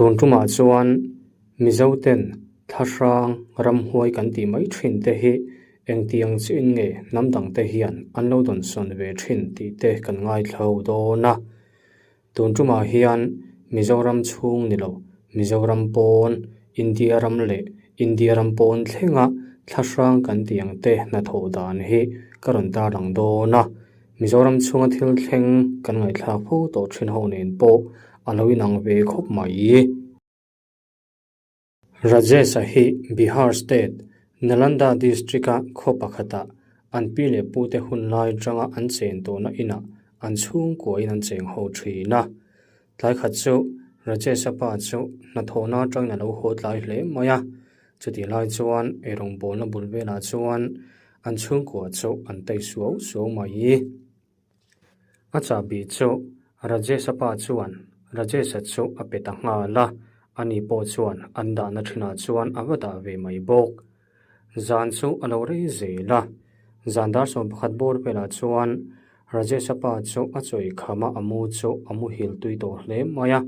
Tun tumah chuan Mizoten thlahrang ramhuai kan tih mai thin te hi engtiang chiin nge hnam dangte hian an lo dawnsawn ve thin tih te kan ngaithla ho dawn a. Tun tumah hian Mizoram chhung ni lo, Mizoram pawn, India ram leh India ram pawn thlenga thlahrang kan tih ang te hnathawh dan hi ka rawn tarlang dawn a. Mizoram chhunga thil thleng kan ngaihthlak fo tawh thin ho nen pawh a lo inang ve khawp mai. Rajesh-a hi Bihar State, Nalanda District-a khaw pakhatah an pi leh pute hun lai atanga an chen tawhna inah an chhungkuain an cheng ho thin a. Tlai khat chu Rajesh-a pa chu hnathawhna atangin a lo haw tlai hle mai a, chutih lai chuan eirawngbawlna bul velah chuan an chhungkua chu an tei suau suau mai. A chahbi chu Rajesh-a pa chuan Rajesh-a chu a pe ta nghal a, ani pawh chuan an dahna thinah chuan a va dah ve mai bawk. Zan chu a lo rei zel a, zan dar 11 bawr velah chuan Rajesh-a pa chu a chawi kham a, a mu chu a muhil tui tawh hle mai a.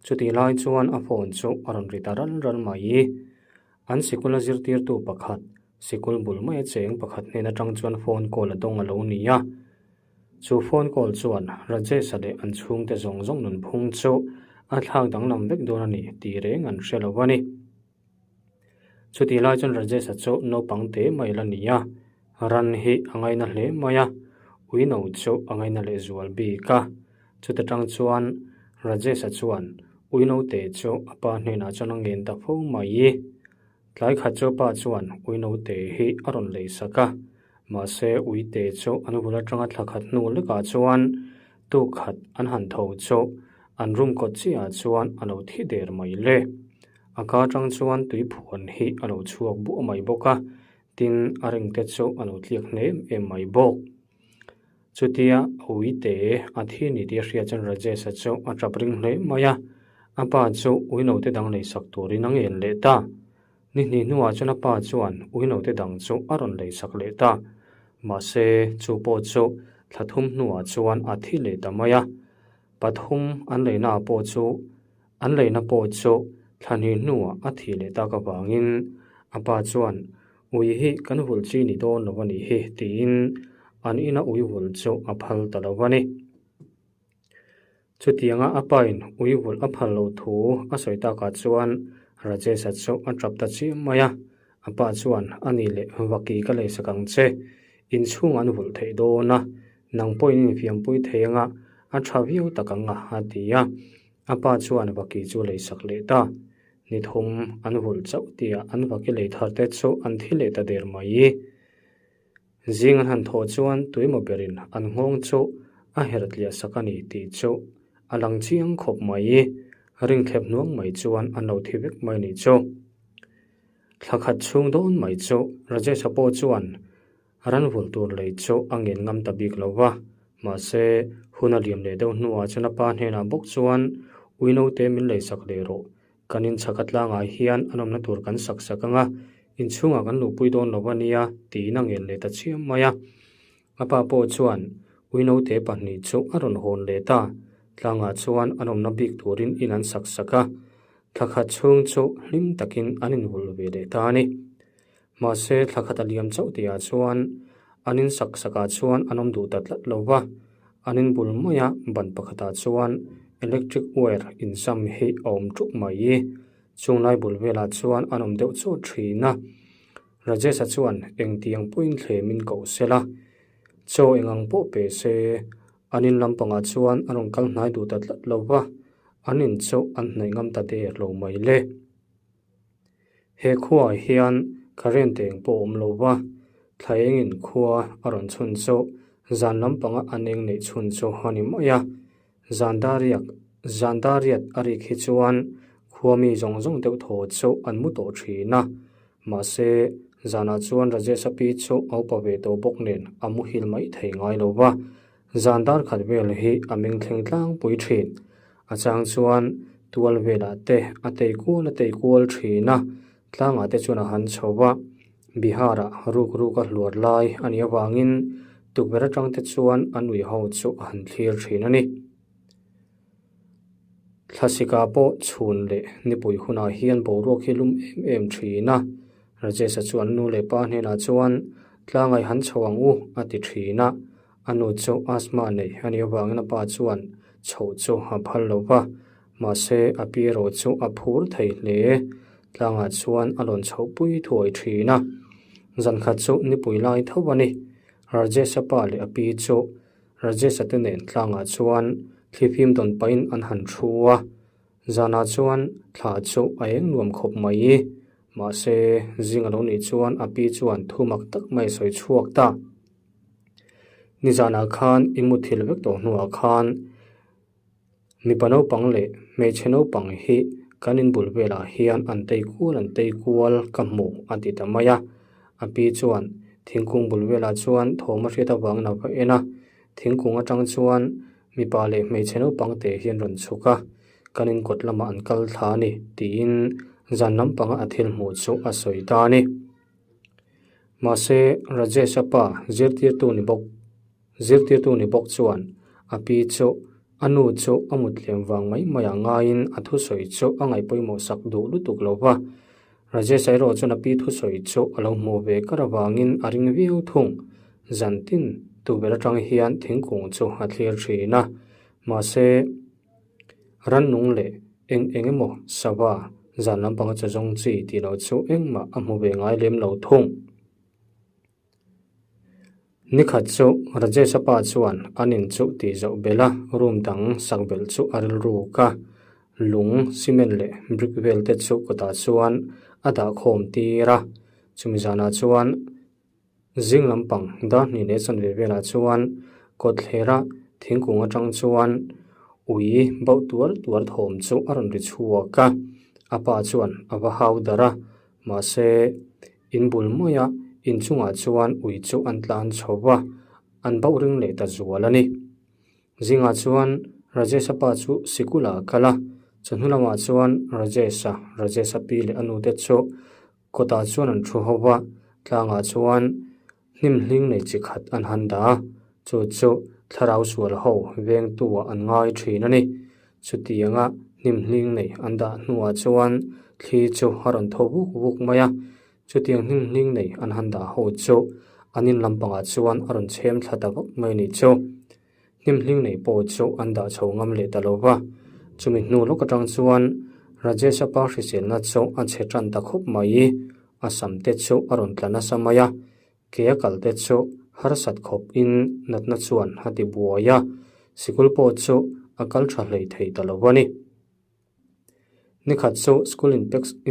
Chutih lai chuan a phone chu a rawn ri ta ral ral mai. An sikula zirtirtu pakhat Sikul bul maia cheng pakhat hnen atang chuan phone call a dawng a lo ni a. Chu phone call chuan Rajesh-a leh an chhungte zawng zawng nunphung chu a thlak danglam vek dawn a ni tih reng an hre lo a ni. Chutih lai chuan Rajesh-a chu naupang te mai la ni a, ran hi a ngaina hle mai a, ui no chu a ngaina leh zual bik a. Chuta tang chuan Rajesh-a chuan ui note chu a pa hnenah chuan a ngen ta fo mai. Tlai khat chu pa chuan ui note hi a rawn lei sak a, mahse uite chu an vul atanga thla khat hnu lekah chuan tuk khat an han tho chu an room kawt chiahah chuan a lo thi der mai le. A ka atang chuan tui phuan hi a lo chhuak buah mai bawk a, tin a ring te chu a lo tliak hnem em mai bawk. Chutia uite a thi ni tih a hriat chuan Rajesh-a chu a tap ring hle mai a, a pa chu ui note dang lei sak turin a ngen leh ta. Ni hnih hnuah chuan a pa chuan ui note dang chu a rawn lei sak leh ta. Mahse, chu pawh chu thla thum hnuah chuan a thi leh ta mai a. Pathum an leina pawh chu an leina pawh chu thla hnih hnuah a thi leh tak avangin a pa chuan Ui hi kan vul chi ni dawn lo a nih hi tiin an ina ui vul chu a phal ta lo a ni. Chutianga a pain ui vul a phal loh thu a sawi takah chuan Rajesh-a chu a tap ta chiam mai a, a pa chuan a ni leh vaki ka leisak ang che, inchhungah an vulh theih dawn a, nang pawhin infiampui thei anga a tha viau tak ang a a ti a, a pa chuan vaki chu leisak leh ta. Ni thum an vulh chauh tihah an vaki lei thar te chu an thi leh ta der mai. Zing an han thawh chuan tuimaw berin an nghawng chu a herh tliah sak a ni tih chu a lang chiang khawp mai. Ringthlep hnuang mai chuan an lo thi vek mai ni chu. Thla khat chhung dawn mai chu Rajesh-a pawh chuan ran vulh tur lei chu a ngen ngam ta bik lo va, mahse hun a liam leh deuh hnuah chuan a pa hnenah bawk chuan ui naute min lei sak leh rawh, kan inchhak a tlangah hian an awmna tur kan sak sak ang a, inchhungah kan luhpui dawn lo a nia tiin a ngen leh ta chiam mai a. A pa pawh chuan ui naute pahnih chu a rawn hawn leh ta, tlangah chuan an awmna bik turin in an sak sak a, thla khat chhung chu hlim takin an invulh ve leh ta a ni. Mahse, thla khat a liam chauh tihah chuan an in sak sakah chuan an awm duh ta tlat lo va, an in bul maia ban pakhatah chuan electric wire inzam hi a awm ṭup mai. Chung lai bul velah chuan an awm deuh chawt ṭhin a. Rajesh-a chuan engtiang pawhin thlemin koh se la, chaw engang pawh pe se, an in lampangah chuan an rawn kal hnai duh ta tlat lo va, an in chu an hnaih ngam ta der lo mai le. He khuaah hian current eng pawh a awm lo va, thla engin khua a rawn chhun chu zan lampanga an eng neih chhun chu a ni mai a. Zan dariak zan dariat a rik hi chuan khua mi zawng zawng deuh thaw chu an mu tawh thin a, mahse zanah chuan Rajesh-a pi chu a upa ve tawh bawk nen a muhil mai thei ngai lo va, zan dar khat vel hi a meng thleng tlangpui thin. A chang chuan tual velah te a tei kual a tei kual thin a, tlangah te chuan a han chho va, Bihar-ah ruk ruk a hluar lai a nih avangin tukverh atang te chuan a nui ho chu a han thlir thin a ni. Thlasika pawh chhun leh nipui hunah hian boruak hi lum em em thin a. Rajesh-a chuan nu leh pa hnenah chuan, Tlangai han chho ang u, a ti thin a. A nu chu asthma nei a nih avangin a pa chuan chhoh chu a phal lo va, mahse a pi erawh chu a phur thei hle. Tlangah chuan a lawn chhoh pui thuai thin a. Zankhat chu nipui lai tho a ni. Rajesh-a pa leh a pi chu Rajesh-a te nen tlangah chuan thlifim dawn pahin an han thu a, zanah chuan thla chu a eng nuam khawp mai. Mahse, zing a lo nih chuan a pi chuan thu mak tak mai a sawi chhuak ta. Nizanah khan i muthilh vek tawh hnuah khan Mipa naupang leh hmeichhe naupang hi kan inbul velah hian an tei kual an tei kual ka hmu a ti ta mai a. A pi chuan thingkung bul velah chuan thawm a hriat avangin a va en a, thingkung atang chuan mipa leh hmeichhe naupang te hi an rawn chhuk a, kan inkawt lamah an kal thla a ni tiin zan lampanga a thil hmuh chu a sawi ta a ni. Mahse Rajesh-a pa zirtirtu ni bawk. Zirtirtu ni bawk chuan a pi chu a nu chu a mutliam vang mai mai ah ngaiin a thusawi chu a ngaih pawimawh sak duh lutuk lo va. Rajesh erawh chuan a pi thusawi chu a lo hmuh ve kar avangin a ring viau thung. Zantin tukverh atang hian thingkung chu a thlir thin a, mahse rannung leh eng eng emaw sava zan lampanga chaw zawng chi tih loh chu engmah a hmu ve ngai lem lo thung. Nikhat chu Rajesh-a pa chuan an in chu tih zoh belh a, room dang sak belh chu a rilruk a, lung, cement leh brick vel te chu kawtah chuan a dah khawm tir a. Chumi zanah chuan zing lampang dar hnih leh chanve velah chuan kawtthlera thingkung atang chuan ui bauh tuar tuar thawm chu a rawn ri chhuak a, a pa chuan a va hau darh a, mahse, In bul maia inchungah chuan ui chu an tlan chho va, an bauh ring leh ta zual a ni. Zingah chuan Rajesh-a pa chu sikul-ah a kal a, chawhnu lamah chuan Rajesh-a, Rajesh-a pi leh a nute chu kawtah chuan an thu ho va, tlangah chuan hnim hling nei chi khat an han dah a, chu chu thlarau sual ho vengtu-ah an ngai thin a ni. Chutianga hnim hling nei an dah hnuah chuan thli chu a rawn tho vuk vuk mai a, chutiang hnim hling nei an han dah ho chu an in lampangah chuan a rawn chhem thla ta vak mai a nih chu. Hnim hling nei pawh chu an dah chho ngam leh ta lo va, chumi hnu lawk atang chuan Rajesh-a pa hriselna chu a chhe tan ta khawp mai, a sam te chu a rawn tla nasa mai a, Ke a kal te chu harsat khawp in natna chuan a ti buai a, sikul pawh chu a kal tha hlei thei ta lo a ni. Nikhat chu school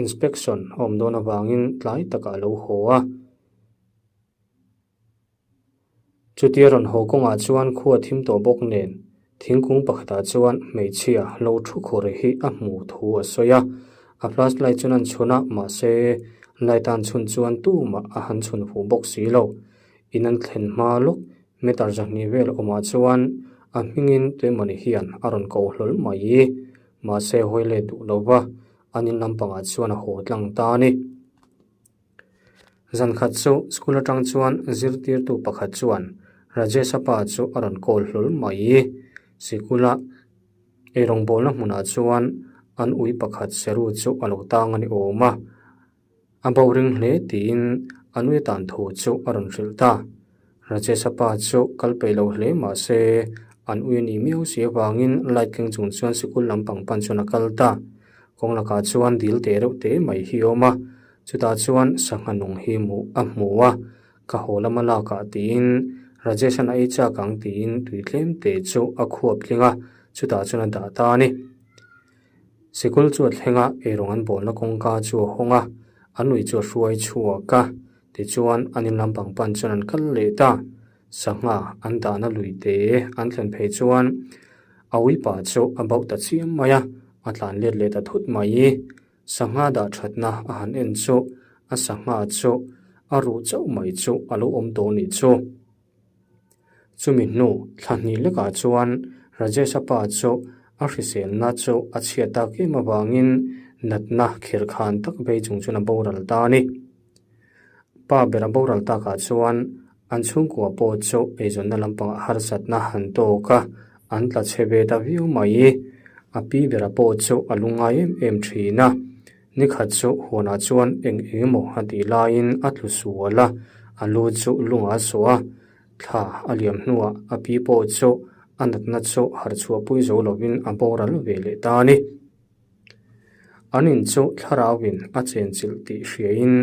inspection a awm dawn avangin tlai takah a lo haw a. Chutia rawn haw kawngah chuan khua thim tawh bawk nen thingkung pakhatah chuan hmeichhia lo thu khur hi a hmu thu a sawi a, a flashlight chuan an chhun a, mahse light a an chhun chuan tumah a han chhun fuh bawk si lo. In an thlen hma lawk meter zahnih vel awmah chuan a hmingin tuemawni hian a rawn ko hlawl mai, mahse hawi let duh lo va, an in lampangah chuan a haw tlang ta a ni. Zan khat chu school atang chuan zirtirtu pakhat chuan Rajesh-a pa chu a rawn call hlawl mai. Sikula eirawngbawlna hmunah chuan an ui pakhat seru chu a lo tang a ni awm a, a bo ring hle tiin an ui tan thu chu a rawn hrilh ta. Rajesh-a pa chu kal peih lo hle mah se an ui a nih miau si avangin light keng chung chuan sikul lampang pan chuan a kal ta. Kawng lakah chuan dil teh reuh teh mai hi a awm a, Chutah chuan sangha nung hi hmuh a hmu a, ka haw lama lakah tiin Rajesh-a'n a ei chak ang tiin tui tlem te chu a khuap tling a, chutah chuan a dah ta a ni. Sikul chu a thleng a, eirawng an bawlna kawngka chu a hawng a, an ui chu a hruai chhuak a, tichuan an in lampang pan chuan an kal leh ta. Sangha an dahna lui te an thlen phei chuan a uipa chu a bauh ta chiam mai a, a tlan let leh ta thut mai. Sangha dah thatna a han en chu a sangha chu a ruh chauh mai chu a lo awm tawh nih chu. Chumi hnu thla hnih lekah chuan Rajesh-a pa chu a hriselna chu a chhiat tak em avangin natna khirkhan tak vei chung chuan a boral ta a ni. Pa ber a boral takah chuan an chhungkua pawh chu eizawnna lampangah harsatna han tawk a, an tla chhe ve ta viau mai. A pi bera pawh chu a lungngai em em thin a. Nikhat chu huanah chuan eng eng emaw a tih laiin a tlu sual a, a lu chu lungah a sawh a. Thla a liam hnuah a pi pawh chu a natna chu harh chhuahpui zo lovin a boral ve leh ta a ni. An in chu thlarauin a chenchilh tih hriain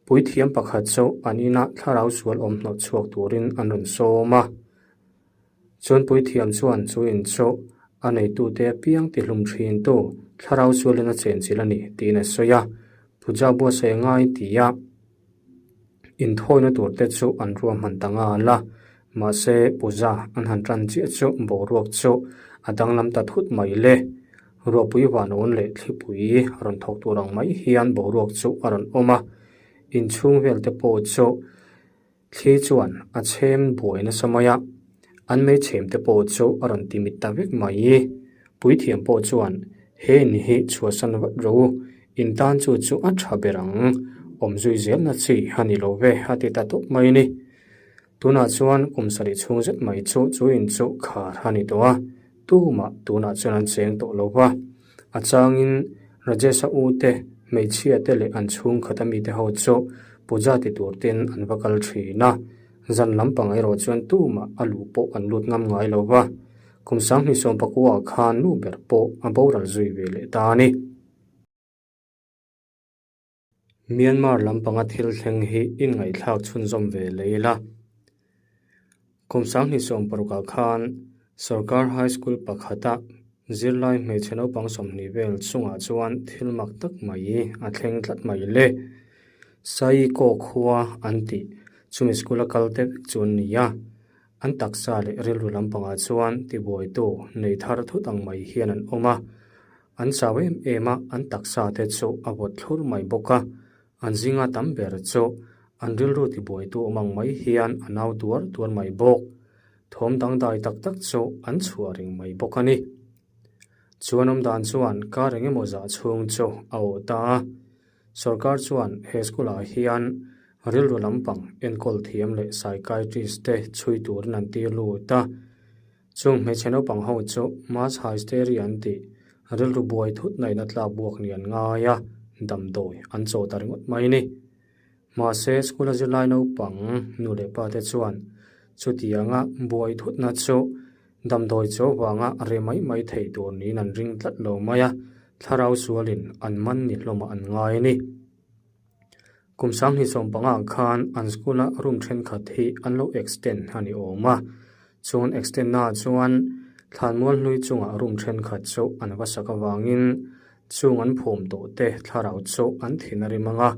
puithiam pakhat chu an inah thlarau sual awm hnawh chhuak turin an rawn sawm a. Chuan puithiam chuan chu in chu a neitute apiang tihlum thintu thlarau sualin a chenchilh a ni tiin a sawi a, puja buatsaih a ngai ti a. Inthawina tur te chu an ruahman ta nghal a, mahse puja an han tan chiah chu boruak chu a danglam ta thut mai le. Ruahpui vanawn leh thlipui rawn thawk tur ang mai hian boruak chu a rawn awm a, inchhung vel te pawh chu thli chuan a chhem buai nasa mai a, an meichhem te pawh chu a rawn ti mit ta vek mai. Puithiam pawh chuan he in hi chhuahsan vat rawh u, in tan chu chu a tha ber ang, awm zui zelna chi a ni lo ve a ti ta tawp mai a ni. Tunah chuan kum sarih chhung zet mai chu chu in chu khar a ni tawh a, tumah tunah chuan an cheng tawh lo va. A changin Rajesh-a u te, hmeichhia te leh an chhungkhat a mite ho chu puja ti tur ten an va kal thin a, zan lampang erawh chuan tumah a luh pawh an lut ngam ngai lo va. Kum sanghnih sawmpakua khan nu ber pawh a boral zui ve leh ta a ni. Myanmar lampanga thil thleng hi inngaihthlak chhunzawm ve lei la. Kum sanghnih sawmparukah khan Sorkar High School pakhata zirlai hmeichhe naupang 20 vel chungah chuan thil mak tak mai a thleng tlat mai le. Saiko khua an tih chumi school a kal te vek chu an ni a. An taksa leh rilru lampangah chuan tibuaitu nei thar thut ang mai hian an awm a, an chau em em a, an taksa te chu a vawt thlur mai bawk a, an zinga tam ber chu an rilru tibuaitu awm ang mai hian a nau tuar tuar mai bawk. Thawm dangdai tak tak chu an chhuah reng mai bawk a ni. Chuan awmdan chuan kar engemaw zah chhung chu a awh ta a. Sorkar chuan he school-ah hian rilru lampang enkawl thiam leh psychiatrist te chhui turin an tir lut a. Chung hmeichhe naupang ho chu mass hysteria an tih rilru buai thut nain a tlak buak ni an ngai a, damdawi an chaw ta ringawt mai a ni. Mahse, school-a zirlai naupang nu leh pa te chuan chutianga buai thutna chu Damdawi chu vanga reh mai mai thei tur niin an ring tlat lo mai a, thlarau sualin an man ni hlawmah an ngai a ni. Kum 2015 ah khan an school-a room thenkhat hi an lo extend a ni awm a, chuan extend naah chuan thlanmual hlui chungah room thenkhat chu an va sak avangin chung an phum tawh te thlarau chu an thin a rim ang a,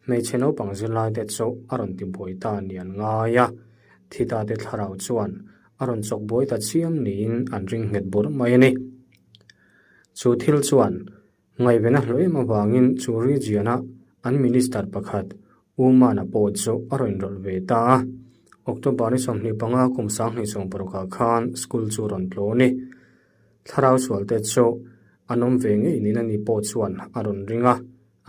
Hmeichhe naupang zirlaite chu a rawn ti buai ta ni an ngai a, thi ta te thlarau chuan a rawn chawk buai ta chiam niin an ring nghet bur mai a ni. Chu thil chuan ngaihven a hlawh em avangin chu region-a an minister pakhat U Mana pawh chu a rawn inrawlh ve ta a. October ni 25 kum 2026 khan school chu rawn tlawn i thlarau sualte chu an awm ve ngei niin ani pawh chuan a rawn ring a.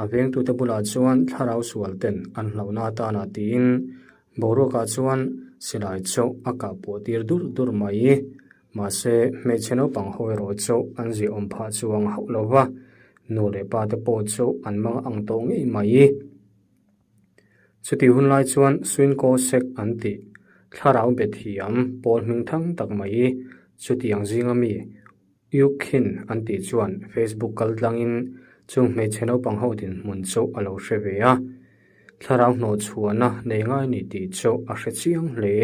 A vengtute bulah chuan thlarau sual ten an hlauhna atana tiin boruakah chuan silai chu a kah puah tir dur dur mai. Mahse, hmeichhe naupang ho erawh chu an ziahawm phah chuang hauh lo va, nu leh pa te pawh chu an mang ang tawh ngei mai. Chutih hun lai chuan Swinko Sek an tih thlarau be thiam pawl hming thang tak mai chutiang zinga mi U Khin an tih chuan Facebook kal tlangin chung hmeichhe naupang ho dinhmun chu a lo hre ve a, thlarau hnawh chhuahna nei ngai ni tih chu a hre chiang hle.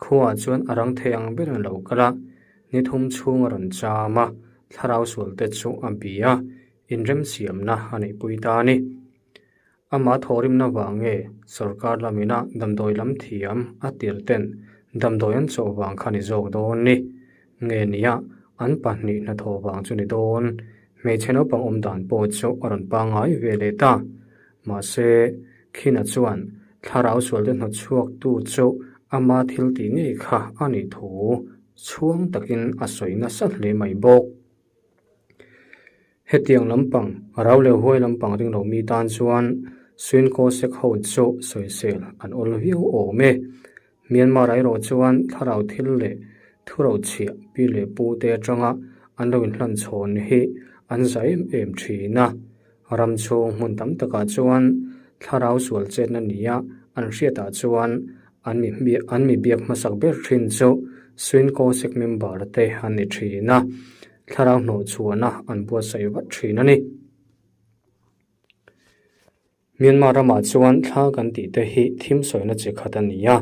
Khuaah chuan a rang thei ang ber a lo kal a, ni thum chhung a rawn cham a, thlarau sualte chu a bi a, inremsiamna a neihpui ta a ni. Amah thawhrimna vang nge sorkar lamina damdawi lam thiam a tir ten damdawi an chawh vang kha ni zawk dawn ni? Nge nia an pahnih hnathawh vang chu ni dawn? Hmeichhe naupang awm dan pawh chu a rawn pangngai ve leh ta. Mahse, Khina chuan thlarau sualte hnawtchhuaktu chu ama thil tih ngei kha a nih thu chhuang takin a sawi nasa hle mai bawk. Hetiang lampang, rau leh huai lampang ring lo mi tan chuan Swinko sek ho chu sawisel an awl viau awm e. Myanmar ah erawh chuan thlarau thil leh thurochhiah pi leh pu te atanga an lo inhlan chhawn hi an za em em thin a. Ram chhung hmun tam takah chuan thlarau sual chetna nia an hriatah chuan an mi an mi biak hmasak ber thin chu Swinco sec member te an ni thin a, thlarau hnawhchhuahna an buatsaih vat thin a ni. Myanmar ramah chuan thla kan tih te hi thim sawina chi khat a ni a,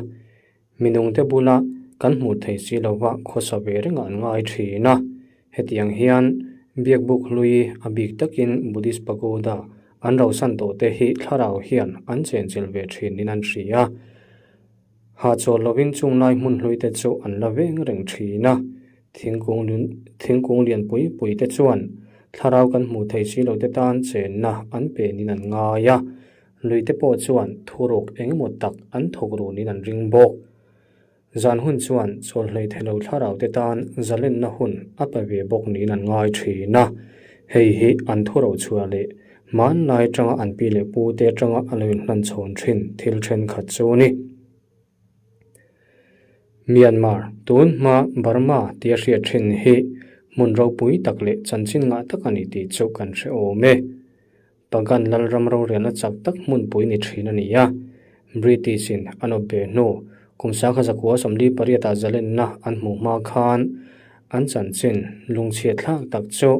minungte bula kan hmuh theih si lova khawsa ve rengah an ngai thin a. Hetiang hian biakbuk hlui a bik takin Buddhist pagoda an rosan tawh te hi thlarau hian an chenchilh ve thin in an hria. Hahchawl lovin chung lai hmun hlui te chu an la veng reng thin a. Thingkung thingkung lian pui pui te chuan thlarau kan hmuh theih si lo te tan chenna an penin an ngai a, lui te pawh chuan thuruk eng emaw tak an thawk runin an ring bawk. Zan hun chuan chawlhlei thei lo thlarau te tan zalenna hun a pe ve bawk niin an ngai thin a, hei hi an thuro chhuah leh hmanlai atanga an pi leh pu te atanga a lo inhlan chhawn thin thil thenkhat chu a ni. Myanmar, tun hma Burma tia hriat thin hi hmun ropui tak leh chanchin ngah tak a ni tih chu kan hre awm e. Pagan lalram rorelna chak tak hmunpui ni thin a ni a. British-in an awp ve hnu kum sangha zakua 48 ah zalenna an hmuh hma khan an chanchin lungchhiat thlak tak chu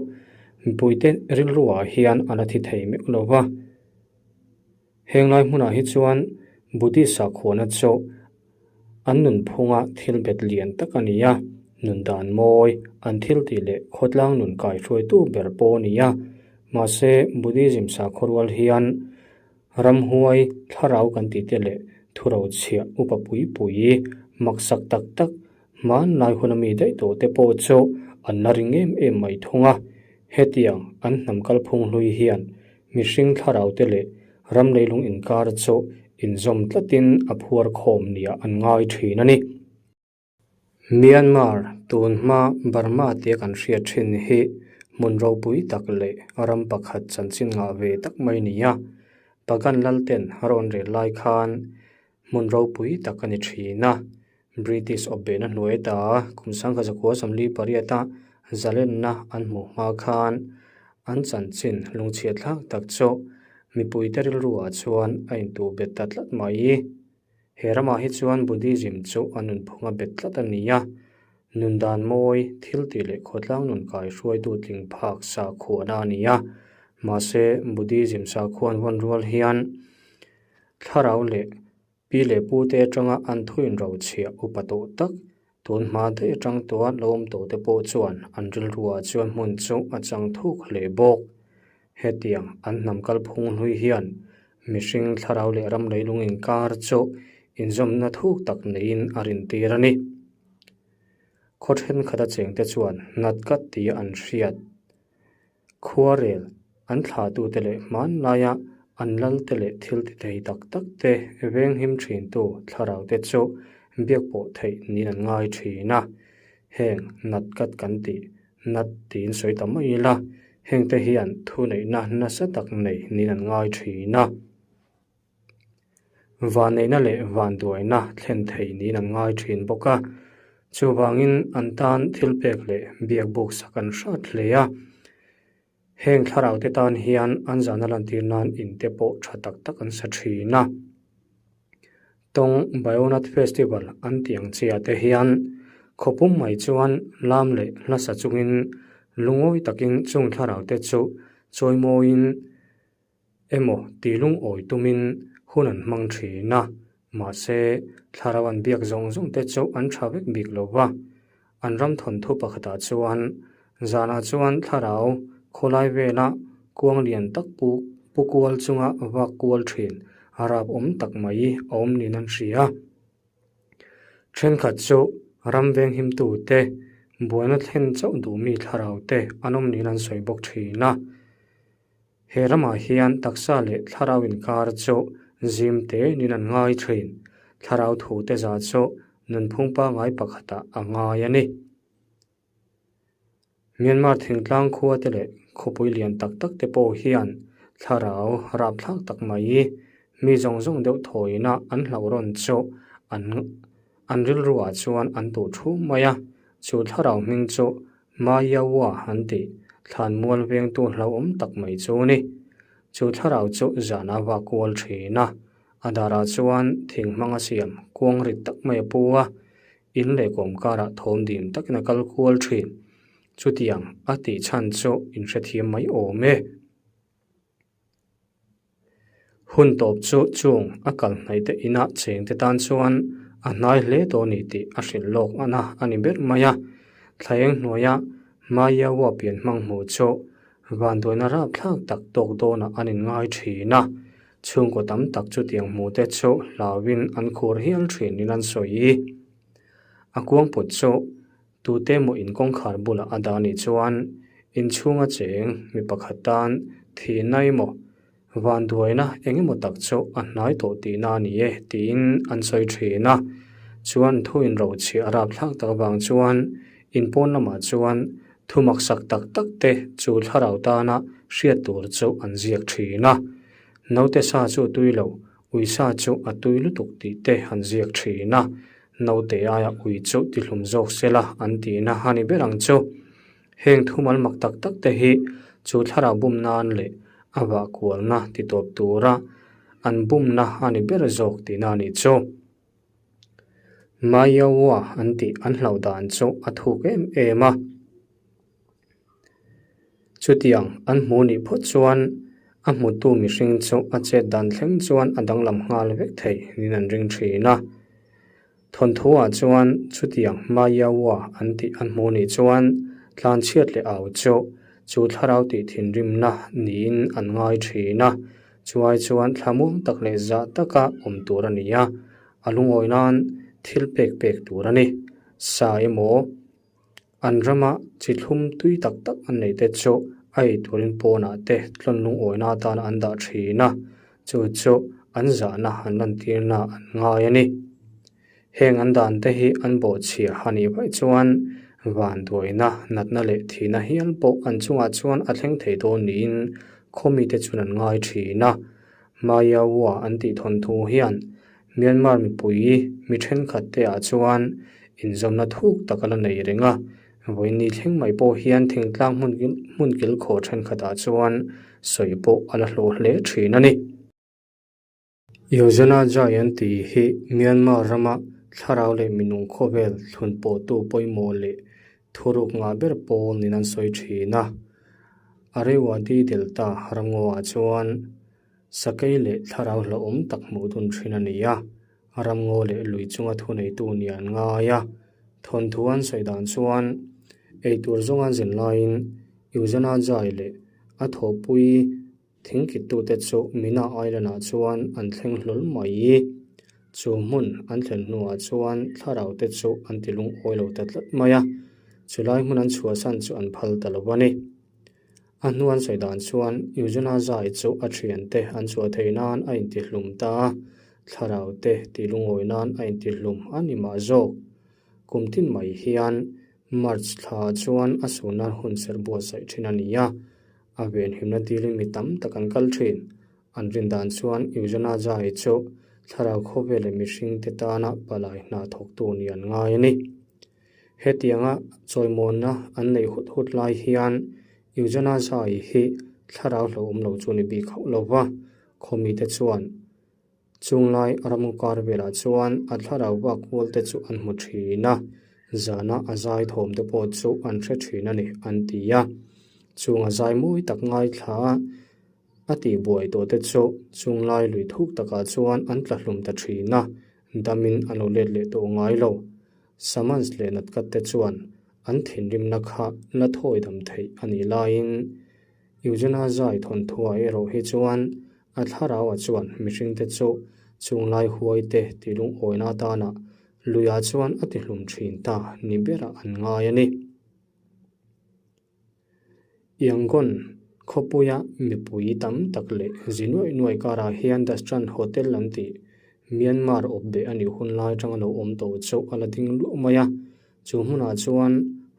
mipuite rilruah hian a la thi thei meuh lo va. Heng lai hmunah hi chuan Buddhist sakhuana chu an nunphunga thil bet lian tak a ni a, nun dan mawi, an thil tih leh khawtlang nun kaihruaitu ber pawh a ni a. Mahse, Buddhism sakhaw rual hian ramhuai, thlarau kan tih te leh thurochhiah upa pui pui, maksak tak tak Hmanlai hun ami daih tawh te pawh chu an la ring em em mai thung a, hetiang an hnam kalphung hlui hian mihring thlarau te leh ram leilung inkar chu inzawm tlatin a phuar khawm nia an ngai thin a ni. Myanmar tun hma Burma tia kan hriat thin hi hmun ropui tak leh ram pakhat chanchin ngah ve tak mai ni a, Pagan Lalten rawn rel lai khan hmun ropui tak a ni thin a. British awpbehna hnuai ta kum 1948 a zalenna an hmuh hma khan an chanchin lungchhiat thlak tak chu mipuite rilruah chuan a intuh bet ta tlat mai. He ramah hi chuan Buddhism chu a nunphunga bet tlat a ni a, nun dan mawi, thil tih leh khawtlang nun kaihruaitu tling phak sakhuana a ni a. Mahse, Buddhism sakhuan vawn rual hian thlarau leh Pi leh pu te atanga an thuin rochhiah upa tawh tak, tun hma daih atang tawha lo awm tawh te pawh chuan an rilruah chuan hmun chu a chang thuk hle bawk. Hetiang an hnam kalphung hlui hian mihring thlarau leh ram leilung inkar chu inzawmna thuk tak neiin a rintir a ni. Khaw thenkhat a chengte chuan Natkat tia an hriat. Khuarel, an thlahtute leh hmanlaia an lalte leh thil ti thei tak tak te venghim thintu thlaraute chu biak pawh theih niin an ngai thin a. Heng nat kat kan tih nat tiin sawi ta mai ila, hengte hian thuneihna nasa tak nei niin an ngai thin a. Vanneihna leh vanduaina thlen thei niin an ngai thin bawk a, chuvangin an tan thil pek leh biak buk sak an hrat hle a. Heng thlarau te tan hian an zahna lantir nan in te pawh tha tak tak an sa thin a. Tawng Bayonet Festival an tih ang chiah te hian khawpum mai chuan lam leh hlasa chungin lungawi takin chung thlarau te chu chawimawiin Emaw ti lungawi tumin hun an hmang thin a, mahse thlarau an biak zawng zawng te chu an tha vek bik lo va. An ram thawnthu pakhatah chuan zanah chuan thlarau khawlai vela kuang lian tak pu pu kual chunga vak kual thin a rap awm tak mai a awm niin an hria. Thenkhat chu ram venghimtu te, buaina thlen chauh duhmi thlarau te an awm niin an sawi bawk thin a. He ramah hian taksa leh thlarau inkar chu zim te niin an ngai thin. Thlarau thu te za chu nunphung pangngai pakhatah a ngai a ni. Myanmar thingtlang khua te leh khawpui lian tak tak te pawh hian thlarau rapthlak tak mai mi zawng zawng deuh thawina an hlauh rawn chu an an rilruah chuan an tuh thu mai a. Chu thlarau hming chu. Mayawa an tih thlanmual vengtu hlauhawm tak mai chu a ni. Chu thlarau chu zan a vak kual thin a, a darah chuan thing hmanga siam kuang rit tak mai a pu a, in leh kawm karah thawm dim takin a kal kual thin. Chutiang a tih chhan chu inhrethiam mai awm e. Hun tawp chu chung a kal hnaih te inah cheng te tan chuan a hnai hle tawh a ni tih a hrilh lawk ana a ni ber mai a. Thlaeng hnuaia Maiaua pian hmang hmuh chu vanduaina rapthlak tak tawk dawnah an inngai thin a. Chhungkaw tam tak chutiang hmuh te chu hlauin an khur hial thinin an sawi. A kuangput chu Tute maw in kawngkhar bulah a dah nih chuan inchhunga cheng mi pakhat tan thihna emaw vanduaina eng emaw tak chu a hnai tawh tihna a ni e tiin an sawi thin a. Chuan thu inrochhiah a rapthlak tak avang chuan in pawn lamah chuan thu maksak tak tak te chu thlarau tana hriat tur chu an ziak thin a. Naute sa chu tui lo Uisa chu a tui lutuk tih te han ziak thin a, naute aia ui chu tihlum zawk sela an tihna a ni ber ang chu. Heng thumal mak tak tak te hi chu thlarau bum nan leh a vah kualna ti tawp tura an bumna a ni ber zawk tihna a nih chu. Maiaua an tih an hlauh dan chu a thuk em em a. Chutiang an hmuh nih phawt chuan a hmutu mihring chu a chet dan thleng chuan a danglam nghal vek thei niin an ring thin a. Thawnthuah chuan chutiang Maiaua an tih an hmuh nih chuan tlanchhiat leh au chu chu thlarau tih thinrimna niin an ngai thin a. Chuai chuan thlamuang tak leh zah taka awm tur a ni a, a lungawi nan thil pek pek tur a ni. Sa emaw An rama chi thlum tui tak tak an neih te chu a ei turin pawnah te tlawn lungawina atana an dah thin a, chu chu an zahna an lantirna an ngai a ni. Heng an dan te hi an bawhchhia a nih vaih chuan vanduaina, natna leh thihna hial pawh an chungah chuan a thleng thei dawn niin khawmite chuan an ngai thin a. Maiaua an tih thawnthu hian Myanmar mipui mi thenkhat te ah chuan inzawmna thuk tak a la nei reng a, vawiin ni thleng mai pawh hian thingtlang hmun hmun kilkhawh thenkhat ah chuan sawi pawh a la hlawh hle thin a ni. Yojana Jai an tih hi Myanmar rama thlarau leh minung khawvel thlun pawhtu pawimawh leh thuruk ngah ber pawl niin an sawi thin a. Arewadi Delta ramngaw ah chuan Sakei leh thlarau hlauhawm tak hmuh dun thin a ni a, ramngaw leh lui chunga thuneitu nia an ngai a. Thawnthu an sawi dan chuan eitur zawnga an zin laiin Yojana Jai leh a thawhpui thingkittute chu Mina Island-ah chuan an thleng hlawl mai. Chu hmun an thlen hnuah chuan thlarau te chu an ti lungawi lo ta tlat mai a, chulai hmun an chhuahsan chu an phal ta lo a ni. A hnu an sawi dan chuan Yojana zai chu a thiante an chhuah theih nan a intihlum ta a, thlarau te tih lungawi nan a intihlum a ni mah zawk. Kum tin mai hian March thla chuan a suh nan hun serh buatsaih thin a ni a, a venhimna dilin mi tam tak an kal thin. An rin dan chuan Yojana zai chu thlarau khawvel leh mihring te tana palai hna thawktu ni an ngai a ni. Hetianga chawimawnna an neih hut hut lai hian Yojana zai hi thlarau hlauhawm lo chu ni bik hauh lo va, khawmite chuan chunglai ramngaw kar velah chuan a thlarau vak kual te chu an hmu thin a, zana a zai thawm te pawh chu an hre thin a ni an ti a. Chung a zai mawi tak ngaithla a, a tihbuai tawh te chu chunglai lui thuk takah chuan an tla hlum ta thin a, damin a lo let leh tawh ngai lo. Summons leh Natkat te chuan an thinrimna kha la thawi dam theih a nih laiin Eugena zai thawnthuah erawh hi chuan a thlarauah chuan mihringte chu chunglai huai te tih lungawina atana luiah chuan a tihlum thin ta ni berah an ngai a ni. Yangon khawpuia mipui tam tak leh zi nuaih nuaih karah hian The Strand Hotel an tih Myanmar awp beh a nih hun lai atanga lo awm tawh chu a la ding luah mai a. Chu hmunah chuan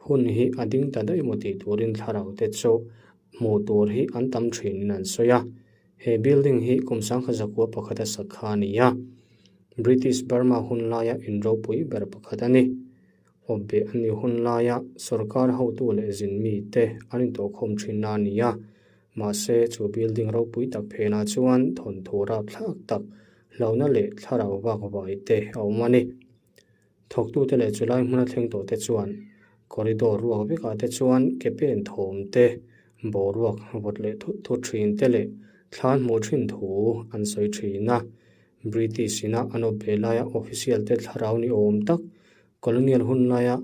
hun hi a ding ta daih maw tih turin thlarau te chu hmuh tur hi an tam thinin an sawi a. He building hi kum sangkhat zakua pakhata sak kha a ni a, British Burma hun laia inropui ber pakhat a ni. Awpbeh an nih hun laia sorkar hotu leh zin mite an intawhkhawm thinna a ni a. Mahse, chu building ropui tak phenah chuan thawnthu rapthlak tak, hlauhna leh thlarau vak vai te a awm a ni. Thawktute leh chulai hmuna thleng tawh te chuan corridor ruak vekah te chuan ke pen thawm te, boruak vawt leh thut thut thin te leh thlan hmuh thin thu an sawi thin a. British ina an awp ve laia official te thlarau ni awm tak colonial hun laia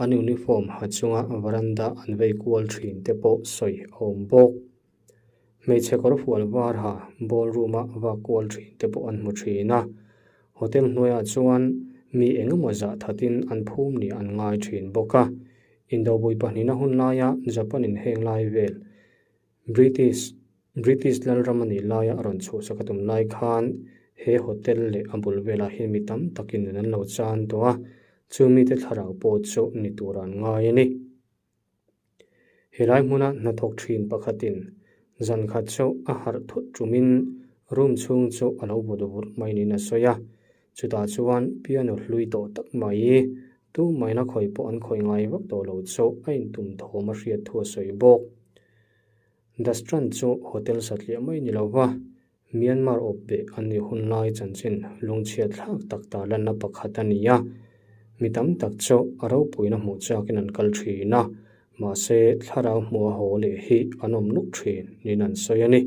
an uniform ha chunga veranda an vei kual thin te pawh sawi a awm bawk. Hmeichhe kawr fual var ha ballroom a vak kual thin te pawh an hmu thin a, hotel hnuaiah chuan mi eng emaw zah thatin an phum nih an ngai thin bawk a. Indobui pahnihna hun laia Japan in heng lai vel British British lalram a nih laia a rawn chhuahsak a tum lai khan he hotel leh a bul velah hian mi tam takin nun an lo chan tawh a, chu mite thlarau pawh chu ni tur an ngai a ni. Helai hmuna hnathawk thin pakhatin zan khat chu a harh thut tumin room chhung chu a lo vut vut mai niin a sawi a, chutah chuan piano hlui tawh tak mai tu maina khawi pawh an khawi ngai vak tawh lo chu a intum thawm a hriat thu a sawi bawk. The Strand chu hotel satliah mai ni lova Myanmar awp beh an nih hun lai chanchin lungchhiat thlak tak tarlanna pakhat a ni a, mi tam tak chu a ropuina hmuh chakin an kal thin a, mahse thlarau hmuh a haw leh hi an awm nuk thin niin an sawi a ni.